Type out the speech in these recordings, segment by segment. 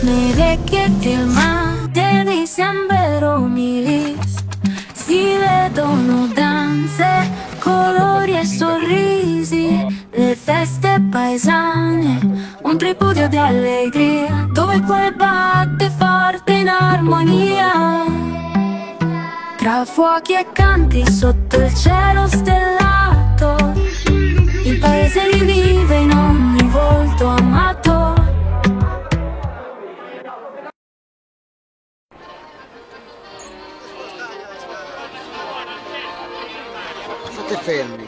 Nei vecchie filmate mi sembro milis Si vedono danze, colori e sorrisi Le feste paesane, un tripudio di allegria Dove il cuore batte forte in armonia Tra fuochi e canti sotto il cielo stellato Il paese rivive in ogni volto amato State fermi.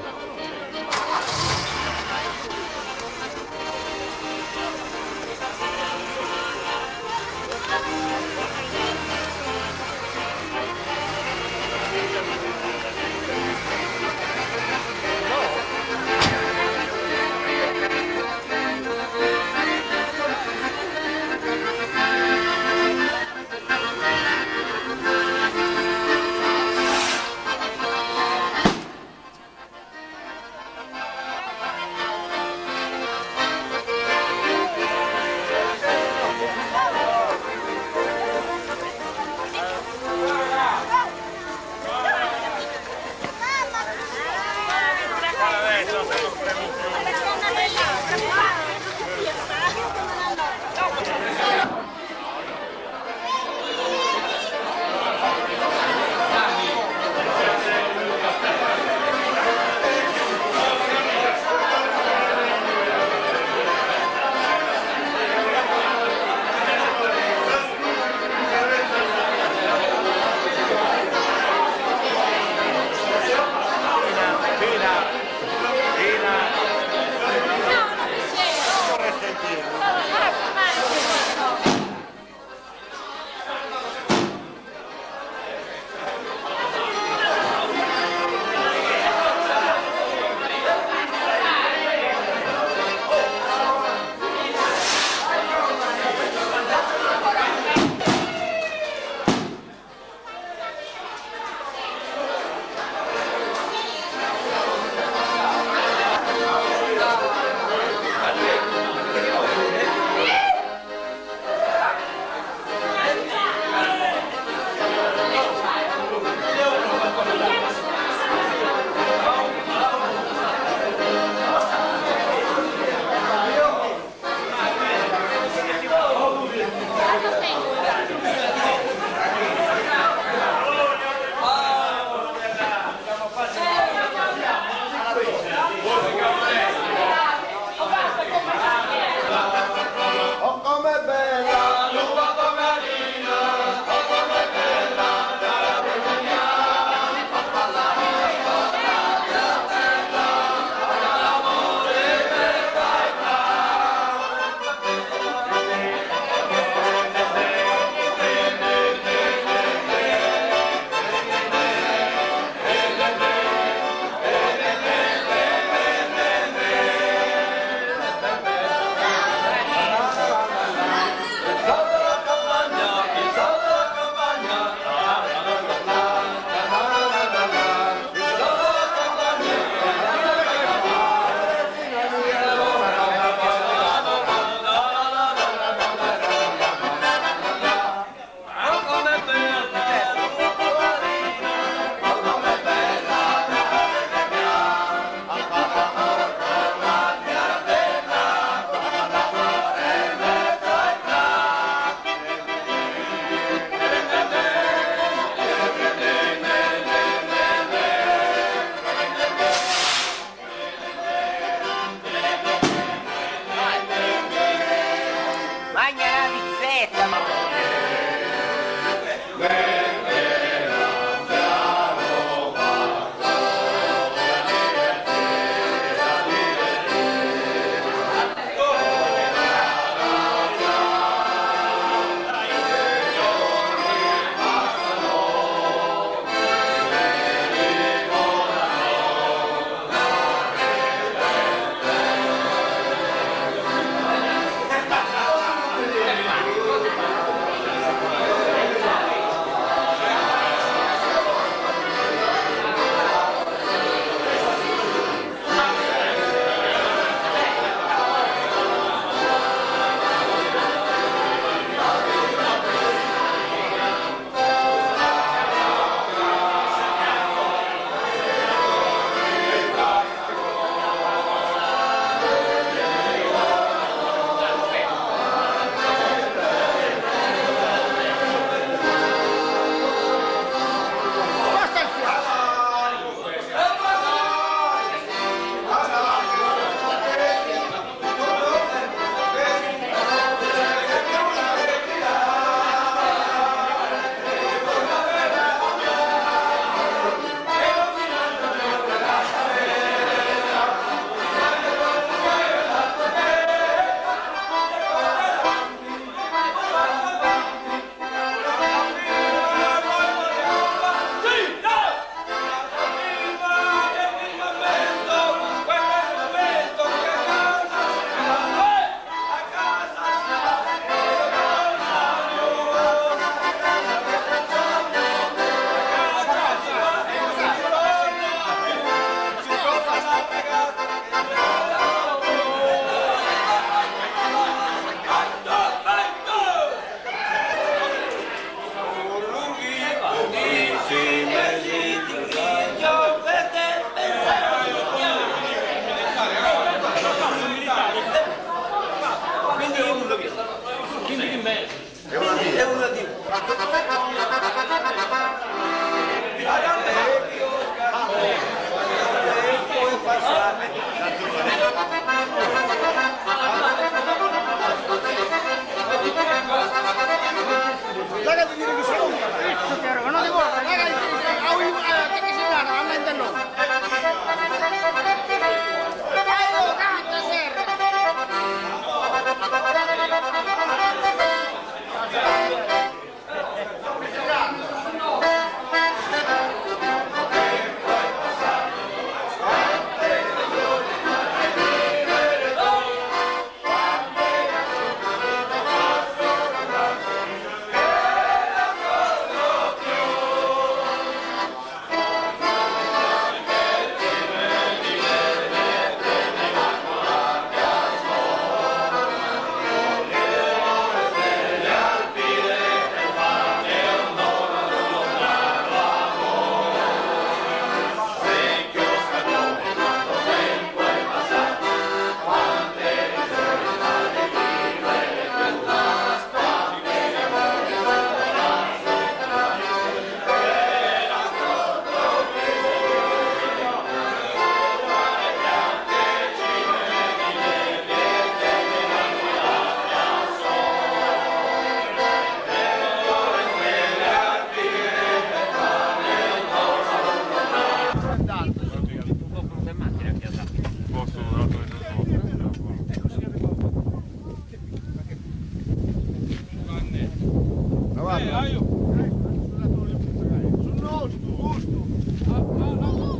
Magna la pizzetta!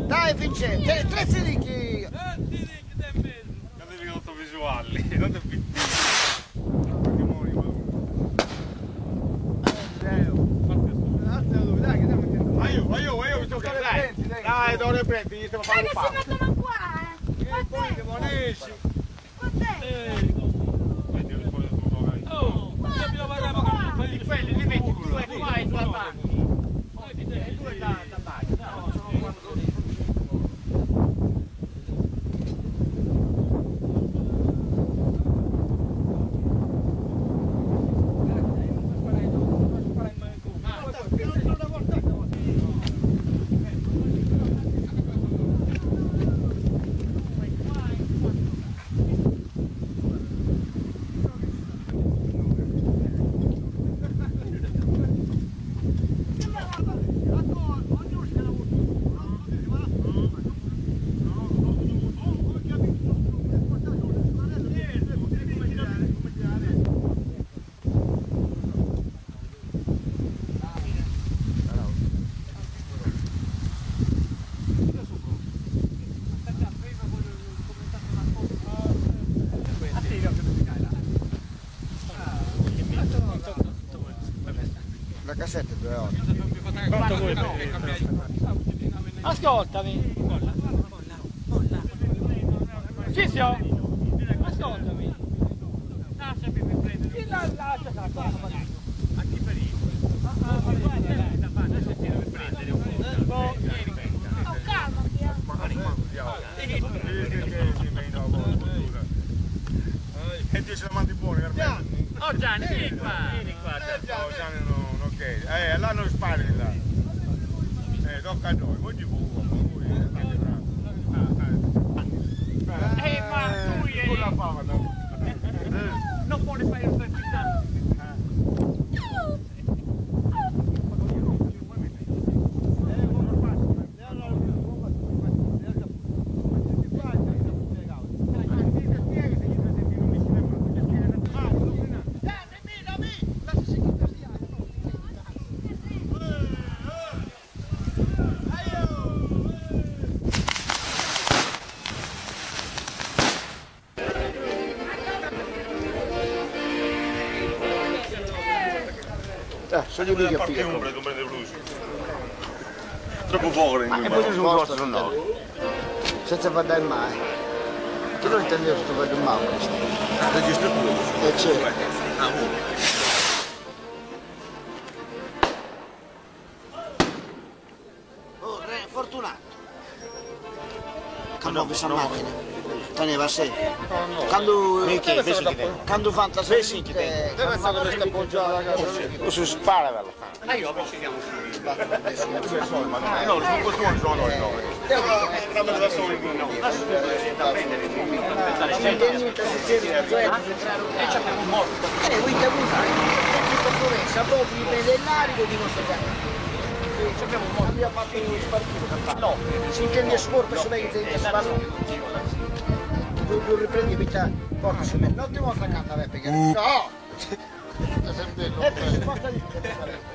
Dai Vincenzo, tre sedichi! Dai, devo riprendere, stiamo Dai facendo che un si pacco. mettono qua, eh! Poi demolisci. Quelli li metti due qua e due avanti. E due da, da basso. La cassetta è 2 ore. Ascoltami. Cizio, ascoltami. Chi la lascia la cosa? Oh, calmati, eh! E Dio ce la mandi buona, Carmelo. Oh Gianni, vieni qua. Vieni qua. Oh, Gianni non, non ok. Là non spari di là. Tocca a noi, voi di voi, voi state bravi. Ma lui è- Con la fava, no? Non vuole fare il perfetto. Sono lì che Parte picco. ombra, comprende blues. Troppo poco in E poi sono posto no. Senza guardare mai. Tu non intendevo se tu guardi male questo. Registro pure. E c'è. Oh, re, fortunato. Che muove questa macchina. Teneva sì. Quando, quando fanno Deve essere questa appoggiata a casa. Su spara bella. Ma io ci siamo usciti. No, su questo non sono noi, no. E ci abbiamo morto. Quindi a volte dipende dall'arico di conseguenza. Ci abbiamo morto. Abbiamo fatto il spartito. No. Si intende sport, su lei intende sport. Tu riprendi vita porta su me. Non ti vuoi attaccare perché. No!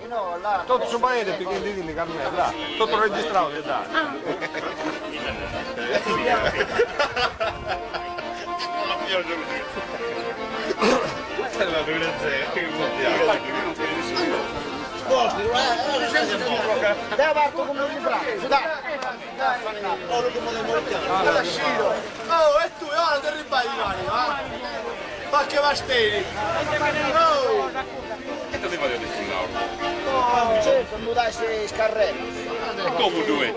No, là. Tutto su parete perché lì di Carmela, tutto registrato, dai. Dai, parto come un libraio, dai! Oh, e tu, ora ti ribagli, Mario, va? Ma che pasteli? Oh! E ti voglio dire Oh, certo, non dai se scarrello. Come due?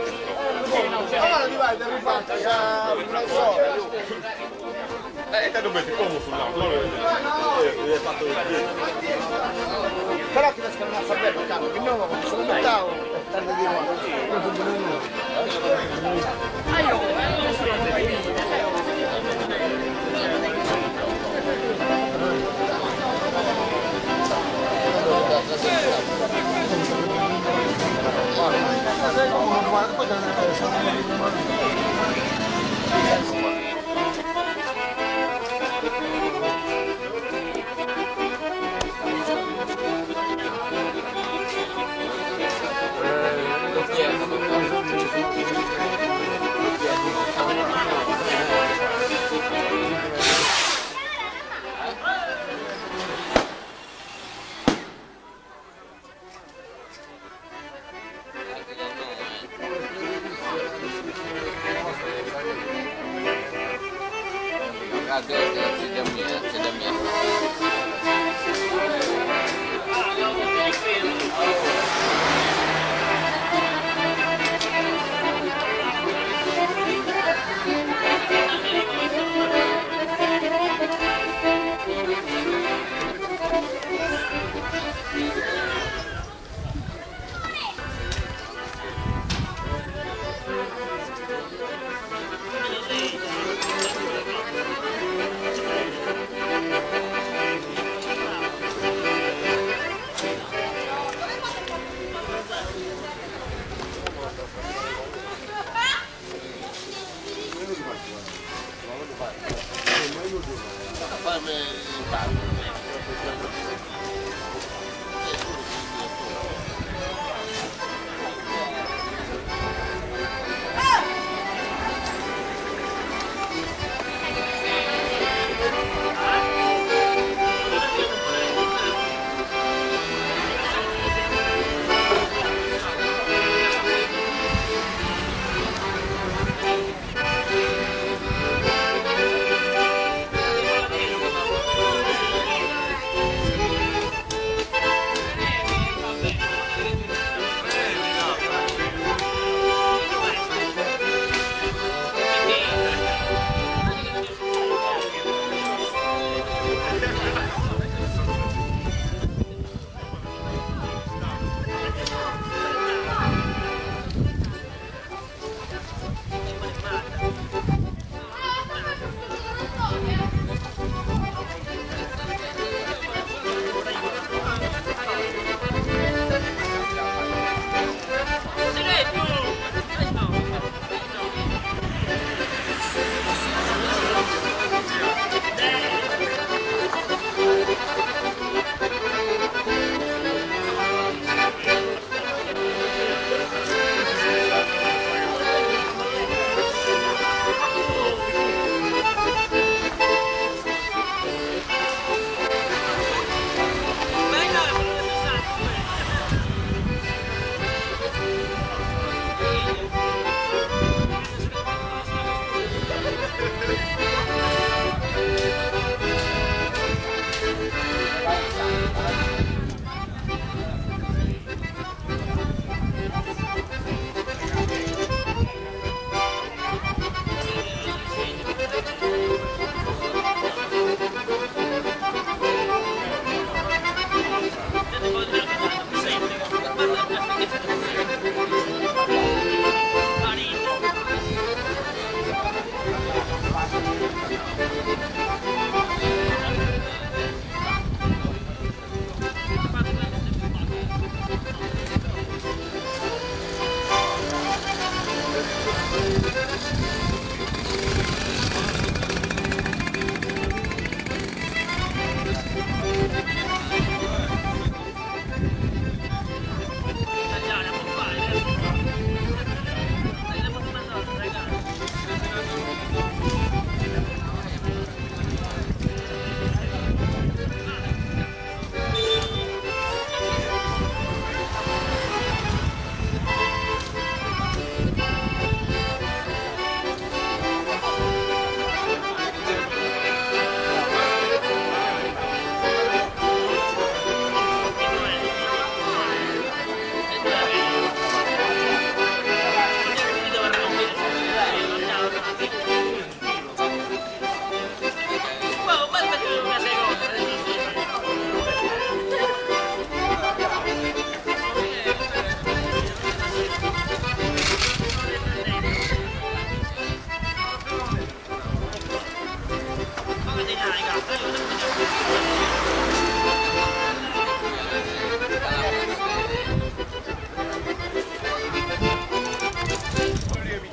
Allora ti vai, ti ribagli. Non so. Te dovete come sull'auto? Però che la non sapere, cavolo, che non sono buttato tardi di nuovo.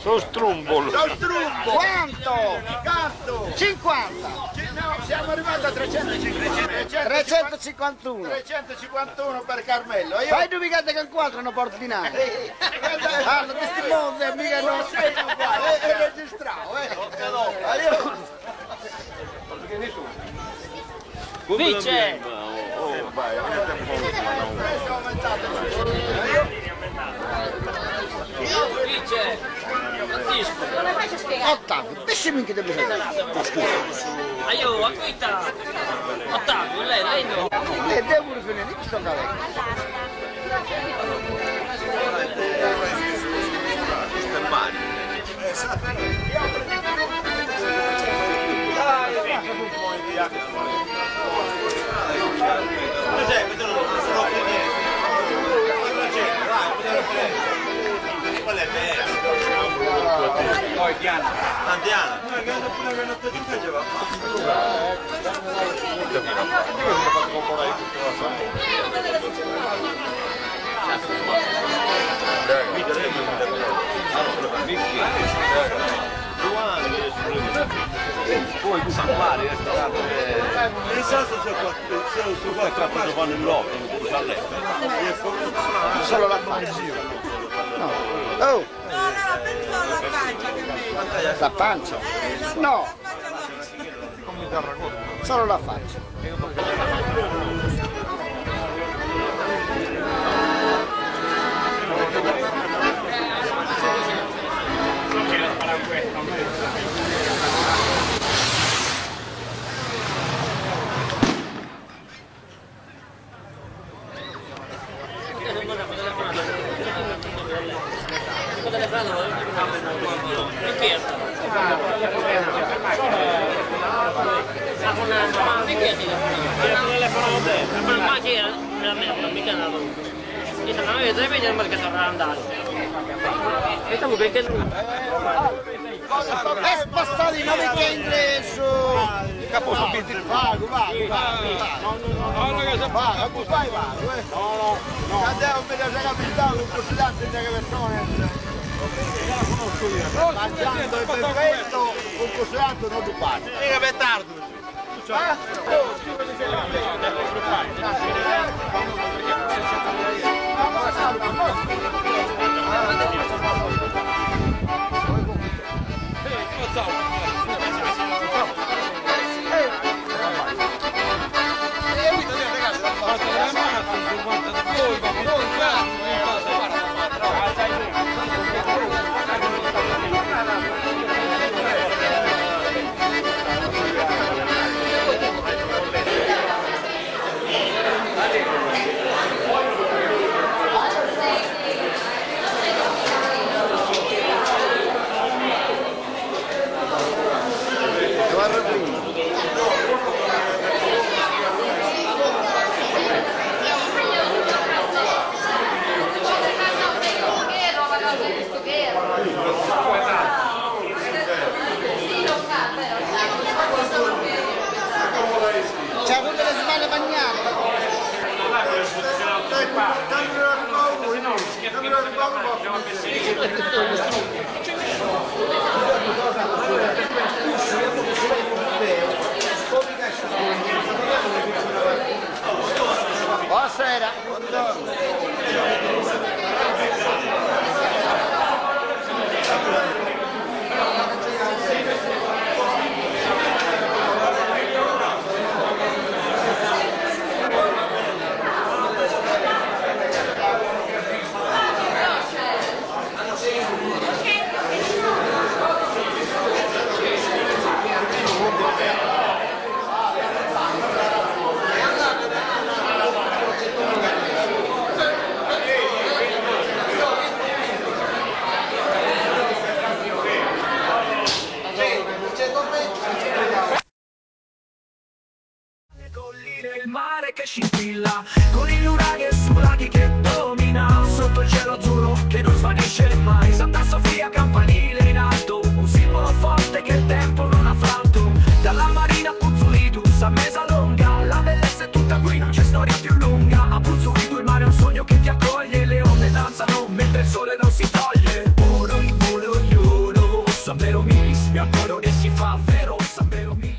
Sono strombolo. Sono strumbo! Quanto? Canto! 50! No, siamo arrivati a 350. 351! 351 per Carmelo. Io... Fai due bigate con quattro non porti dinari! Guarda, questi mozzi, mica no! Sei qua, è registrato, eh. Io... Vice! Vice! Francisco! Come faccio a spiegare? Ottavio, pesce minchia di bisogno! Aio, acquita! Ottavio, lei, lei no! E devo rifinire, di sto cavolo! Solo la faccia! No! Oh! No, no, penso alla pancia che meglio. La pancia? La, No! La faccia no. Solo la faccia! E spostati non che ingresso! Vago, vago, vago. Vago, fai vago, eh. No, no, no. Andiamo per la capitale, un consigliante di persone. Mangiando è perfetto, un consigliante non ti passa. Mica per tardo! Thank Buonasera. Le colline e il mare che scintilla, con il nuraghe Sulaghi che domina, sotto il cielo azzurro che non svanisce mai. Santa Sofia campanile in alto, un simbolo forte che il tempo non ha franto. Dalla marina Puzzulidu, sa mesa longa, la bellezza è tutta qui, non c'è storia più lunga. A Puzzulidu il mare è un sogno che ti accoglie, le onde danzano mentre il sole non si toglie. Oro, oro, oro, San Vero Milis, mi ancora che si fa vero, San Vero Milis.